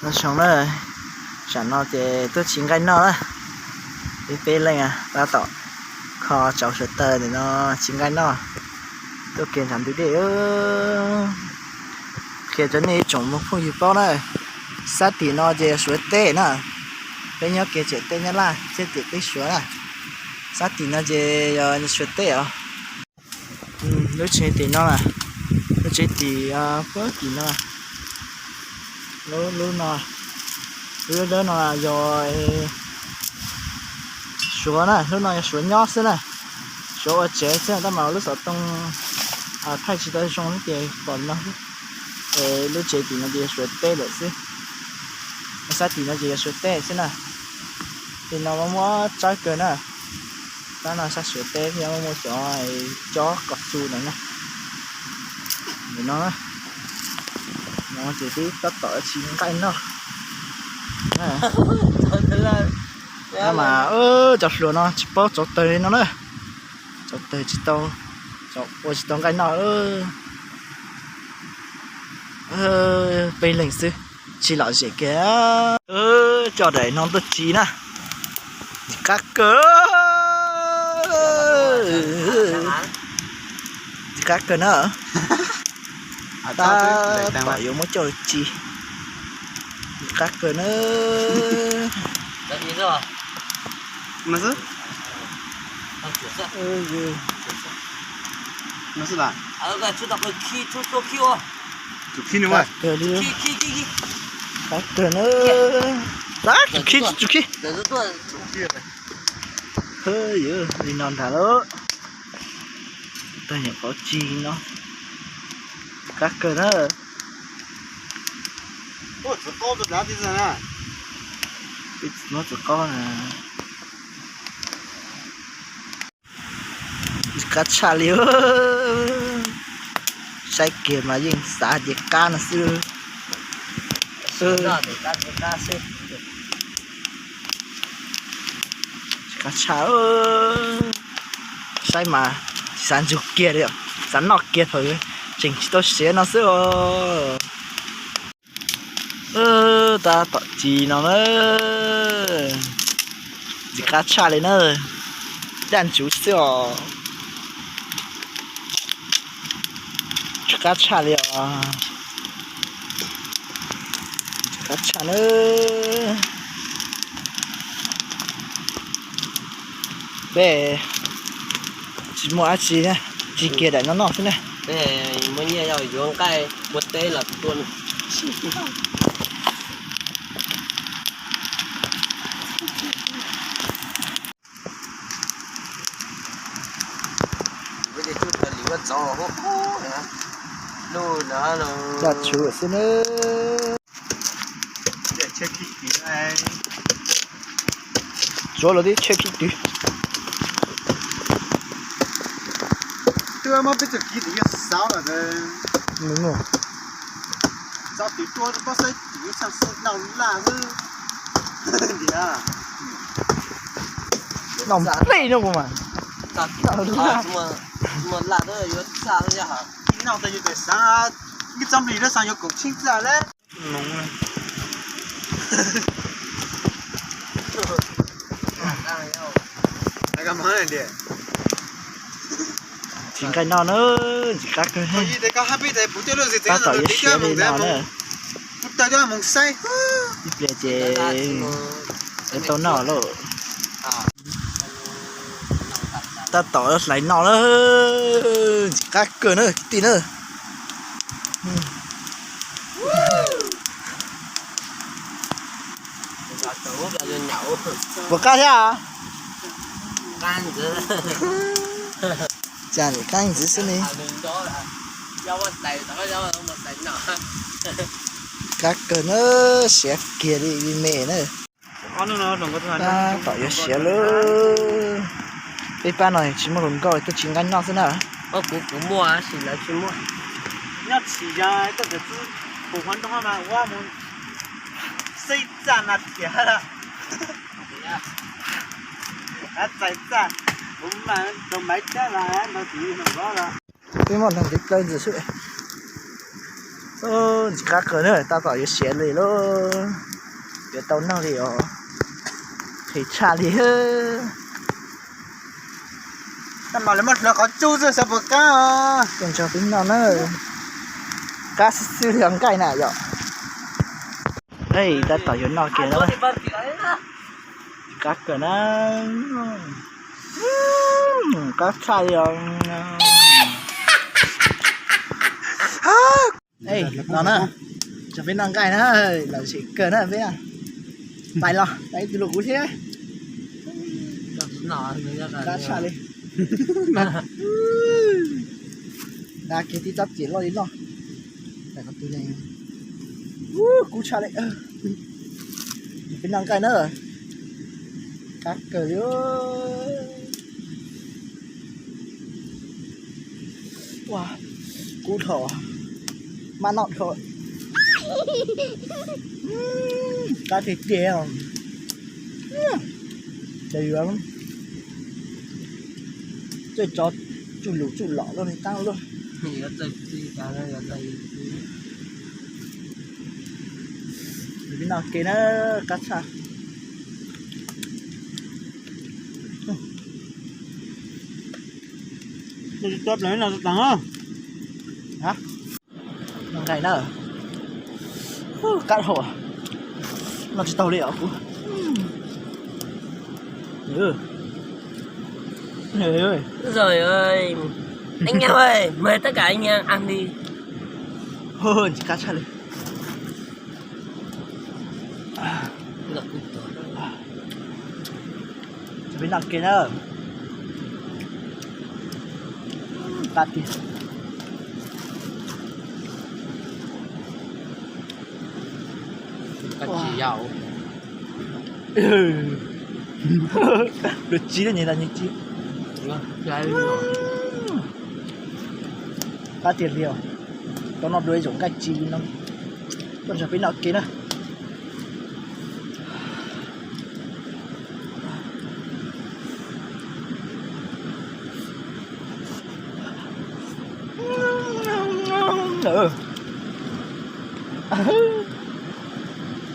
Noj zoo na, tsam no ces tuaj tsis nqaij noj na. Peb peb leej tab tom kho tsau suav tawg ntawm no tsis nqaij noj. Tuaj kiag nram ntug dej. Qhia rau nej ib tsoom muaj phooj ywg paub na, sab tim no ces yog suav teb na. Peb nyob kiag ciam teb Nyab Laj thiab ciam teb Suav na. Sab tim no ces yog suav teb os. Lub tsev tim no, lub tsev tim, puag tim no, lub no, lub dawb no yog suav na, lub no yog suav nyob xwb na. Suav ua tsev xwb tab mas lub xov tooj thaij tsis tau zoo ces pom no xwb. Lub tsev tim no ces yog suav teb lawm xwb. Sab tim no ces yog suav teb xwb na. Tim no muaj muaj tsawb kawg na. Tab no sab suav teb thiab muaj muaj cov cob kom xu ntawd na. Nim no, no ces twb tab tom tsis nqaij noj. Tab mas cov hluas no tsis paub tsau tawg li no na. Tsau tawg tsis tau, ua tsis tau nqaij noj. Peb leeg xwb, tsis lom zem kiag. Coj daim no tuaj tsis na. Tsis qab kawg, tsis qab kawg na. Tab tom yuav muab coj tsis, tsis qab kawg na. Qab kawg li, qab kawg na. Tab tsum khib, tsum khib. Li no ntag lauj. Tag nyuam qhuav tsis no, qab kawg na. Muab txiv qaub na. Qab tshaj li. Saib kiag mas yeej xav tias qab no xwb. Qab tshaj, saib mas tsis xav ntsug kiag li, xav noj kiag thaum tseem tsis tau siav no xwb os. Tab tom tsis no na, tsis qab tshaj li na, daj ntsuv xwb os. Tsis qab tshaj li os. Tsis qab tshaj na. Peb tsis muaj dab tsi, tsis kiag daim no noj xwb na. Peb muaj nyiaj yog yuav nqaij ua teb los tua. Daj tshuv xwb na. Tsuav los tib tsheb khib twg. Twb muab peb txoj kiv tis yog xauv lawm. Txauv tis tuaj pob saib tis txhaj xwb nau laj xwb. Nau nplej no mas. Nau laj. Nau tas yus tawm xaav, neb txoj nplig lub xaav yuav kaum tsheeb txaj le. Tsis nqaij noj na, ntxim qab kawg. Tab tom yuav siav li no na. Ib pliag ces yuav tau noj lauj. Tab tom hlais noj na, ntxim qab kawg na kwv tij na. Puas qab thiab? Cas nim qab ntxiv xwb ne. Qab kawg na, siav kiag li me na. Tab tom yuav siav lawm. Peb pab no tsis muaj hluas nkauj tuaj tsis nqaij noj xwb na. Kuv kuv muaj tab sis lawv tsis muaj. Nyob tsis yog koj txawm txwb pum qhov nroo mas ua mus xeb txaj na tiag. Txais txaj, kuv mas rau maiv cab los nrog tus nus vov los. Peb muaj leeg ntiv plaws ntxiv xwb. Ntsis qab kawg na, tab tom yuav siav li lauj, yuav tau noj li os, qhis tshaj li. Tab no lawv muab hlawv qhov cub xwb xav puas qab os. Tuaj nrog peb noj na, qab xwb xwb li os nqaij na yom. Tab tom yuav noj kiag na, qab kawg na, qab tshaj li os. Los na, nrog peb noj nqaij na, los sim kawg na peb. Pais los, pais tus lus kuv thiab. Qab tshaj li. Nqa kiag tib tsob ciam loj li loj. Kub tshaj li. Peb noj nqaij na. Qab kawg li. Ua, kub dhau, maj noj dhau. Qab tiag tiag. Ces yuav tej tsov tsuj lus tsuj lom luaj li qab luaj. Peb noj ke na, qab tshaj. Noj tsis tau plaws no tag. Noj nqaij na. Qab dhau, noj tsis tau li os kuv. Rồi ơi, anh em ơi, mời tất cả anh em ăn đi. Ntsis qab tshaj li. Peb noj ke na. Qab tiag. Dua tsib lawm nyem tas nyem tsib. Qab tiag li os. Tau noj dua ib zaug nqaij tsis li no. Koj nrog peb noj ke na.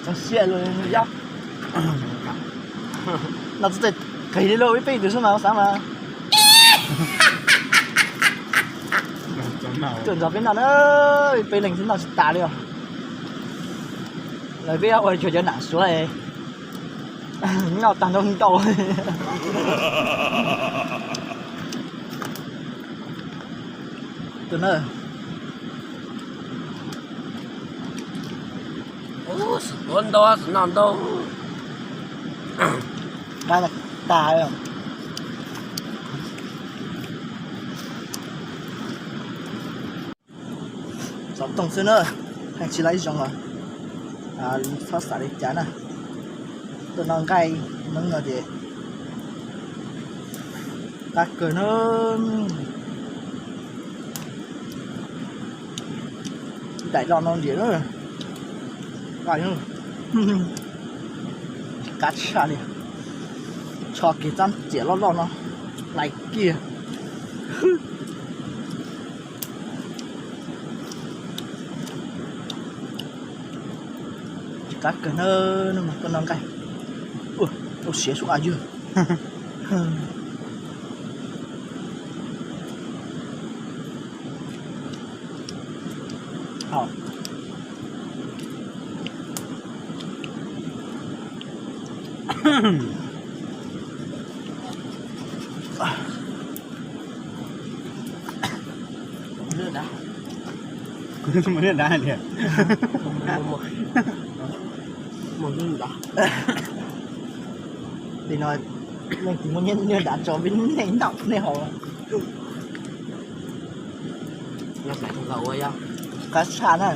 Txog siab lawm yom. No txog txog qis li lauj, ib peb tus xwb mas xav mas. Tuaj nrog peb noj na, peb leeg xwb noj tsis tas li os. Lawv peb ua cuag cov nam suav, noj tag nrho ntau. Tus na. Ub, sim tuav ntau, sim noj ntau. Nqa tag. Xov tooj xwb na, heej tsis laib zoo os. Txhob xav li cas na. Tuaj noj nqaij Hmoob no ces qab kawg na. Daim loj no ntiag na. Nqaij qab tshaj li. Tsho kiag txab ciam loj loj no, hlais kiag. Qab kawg na, no mas koj noj nqaij. Ua siav sub a ywg. Mus nrad tiag. Mus nrad. Li no leej twg muaj nyiaj nrad tso peb nej noj nej haus. Qab tshaj na.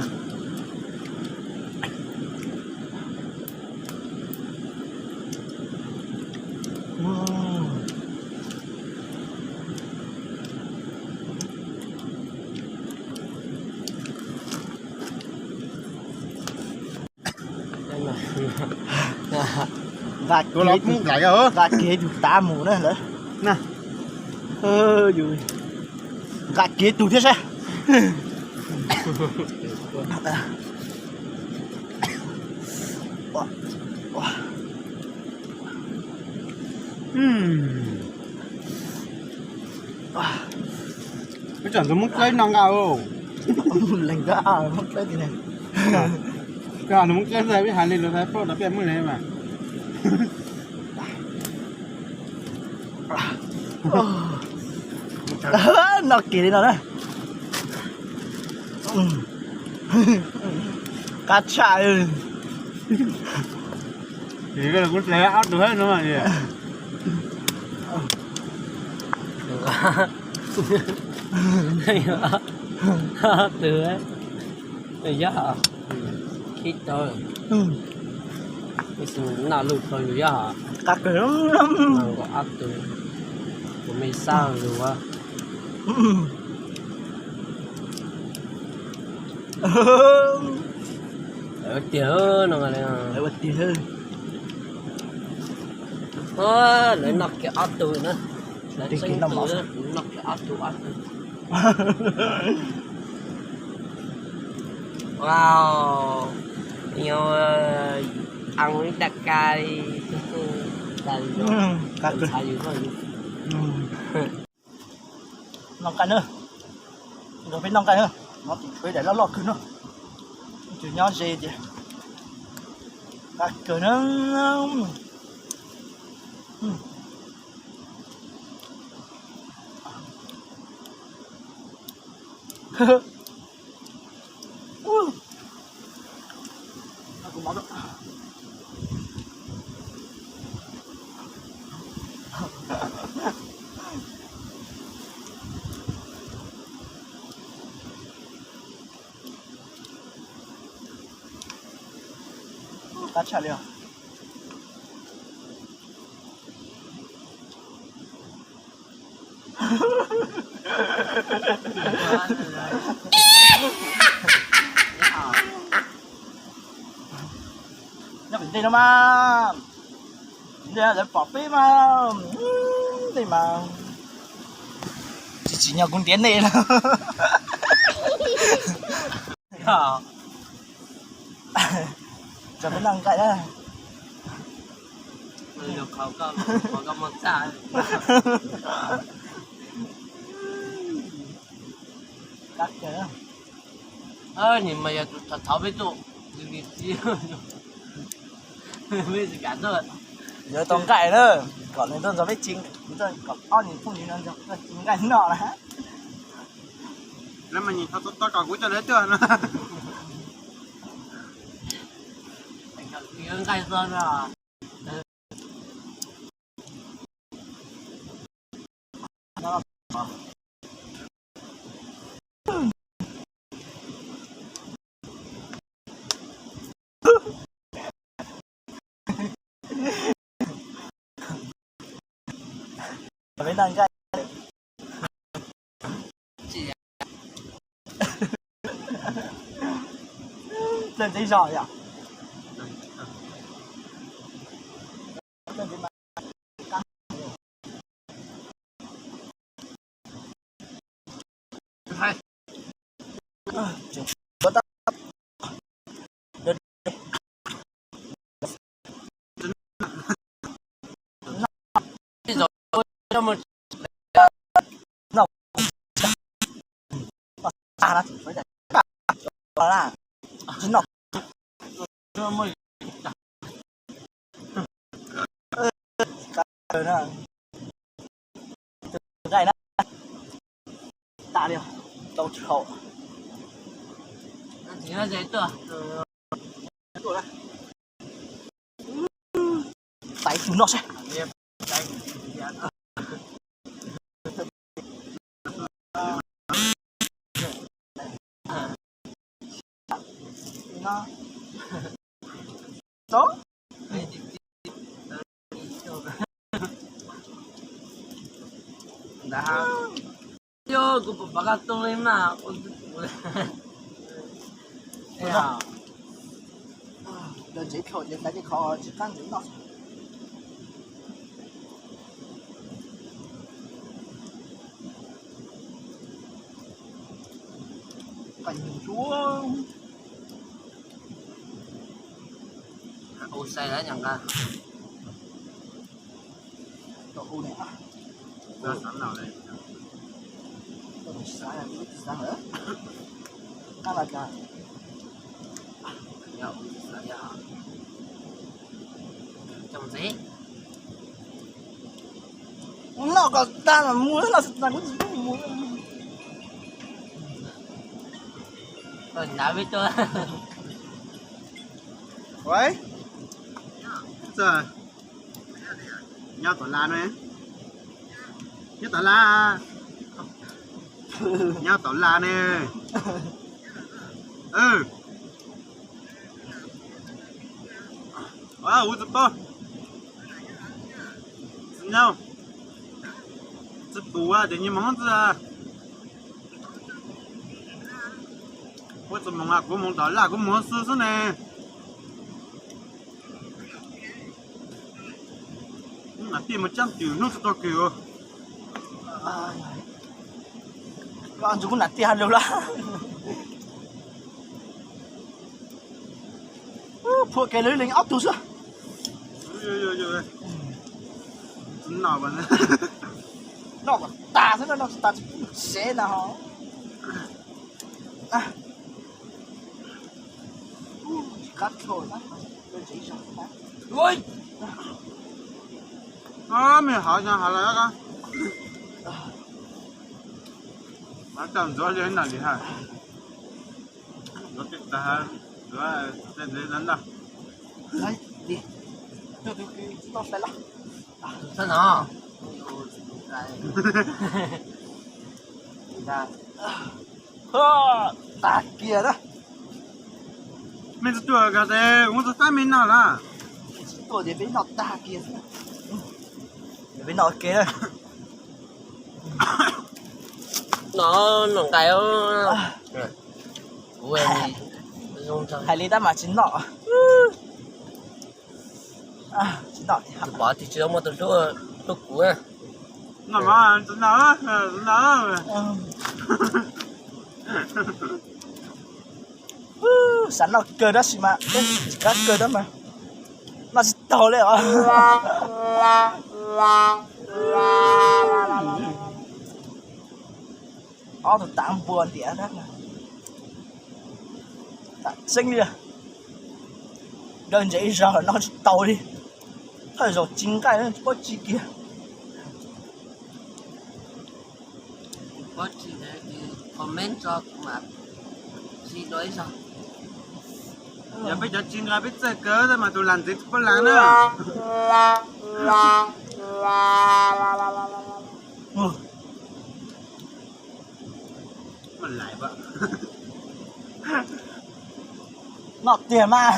Nqa kiag tus tav mus na lawm. Yus nqa kiag tus thiab saib. Peb tsam tus Hmoob Dlawb no nqa. Lees kab Hmoob Dlawb tiag ne. Tus Hmoob Dlawb ntag, peb hais li lus hais plaub rau peb muaj li mas. Noj kiag li no na. Qab tshaj. Kuv hle ob tug no. Ob tug, yog khib tau. Noj lug tau yus yog. Qab kawg. Ob tug, kuv me xab lug. Lawv ua tiag no. Lawv ua tiag. Lawv noj kiag ob tug na. Lawv tseem noj mov, noj kiag ob tug ob tug. Wow, ăn ib daim ka li, tas li. Noj nqaij na, nrog peb noj nqaij na. Nov tim peb daim loj loj kawg no, tsis nyob ze tias. Qab kawg na. Qab tshaj li os. Nyob pem ntej no mas, ntej lawv pom peb mas, ntej mas tsis tsim nyog kuv ntiav nej na. Tso peb noj nqaij na. Qab kawg. Nim mas yog tus thov thov peb tuaj, peb tsis kam tuaj. Yuav tau nqaij na, kom nws tuaj nrog peb ci, kom ob niag phooj ywg no nrog peb ci nqaij noj na. Lawv mas nim thov thov kom kuv coj lawv tuaj no. Nqaij txog no. Leej txiv zog yom. Nqaij na, tas li, tau tsis haum. Tais tus noj saib. Ntawd kuv pom pom koj tu li mas ua tus kuv. Lawv tsev khaum ces xav tias kho tsis qab ntxim noj. Koj nyiam Ua, ua sai lawm nyom nqa. Tau hu ne. Tau xav lawm. Tau xav lawm, tsis xav lawm. Qab los cas? Yog ua xav yog. Coj mus txiv. Noj kom tag mas mus, noj tsis tag kuv tsis pub mus. Nyob tom lab ne, nyob tom lab, nyob tom lab ne. Kuv tsis paub, tsis nyob, tsis pum tias nyias mus hoob txij. Kuv tsis mus, kuv mus tom laj kuv mus xwb xwb ne. Nam tij mus cab twm hnub tsis tau kws. Los ntshe kuv nam tij hais lus lawm. Phua kev lawv leej ob tug xwb. Noj kom tag xwb, noj tsis tag tsis pub sev na ho. Qab tshua. Mej hov no hov lawm. Hov tau ntxuav li no li ha. Ntxuav tej tag, ntxuav tej ntxuav no. Tau no. Tag kiag na. Mej tsis tuaj koj tes kuv tsis faib mej noj lawm. Tsis tuaj ces peb noj tag kiag xwb. Peb noj ua ke na. No, noj nqaij. Kuv hais li tab mas tsis noj. Tsis noj, tus pom tis tsis muaj tus hlub, hlub kuv. Noj mas tsis noj, tsis noj. Xav noj kawg tab sis mas tsis qab kawg tab mas noj tsis taus li os. Ob tug tav npua ntiav tab mas tam tseeb li. Daws ntses ib zaug noj tsis taus li. Thawj zaug ci nqaij tsis paub ci kiag. Comment tso kuv mam ci dua ib zaug. Yog peb cov ci nqaij peb txawj kawg tab mas tus lam ntxiv tsis paub lam na. Noj tiag mas.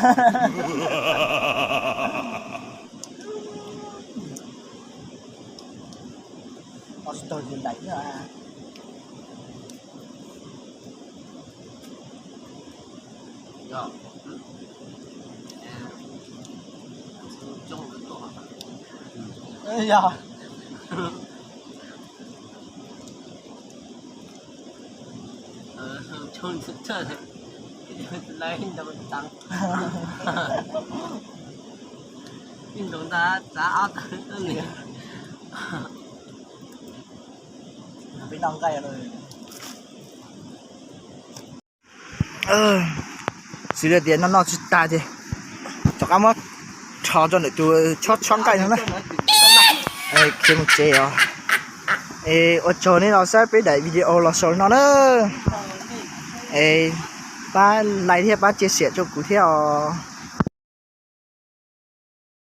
Noj tsis taus ces daim thiab. Yog. Peb noj nqaij. Xws li tias noj noj tsis tag ces rov qab muab rho rau ntawm tus chob chob nqaij no na. Khiav mus tsev os. Es ua tsaug nej los saib peb daim video los xaus li no na. Es pab like thiab pab chia sẻ rau kuv thiab os.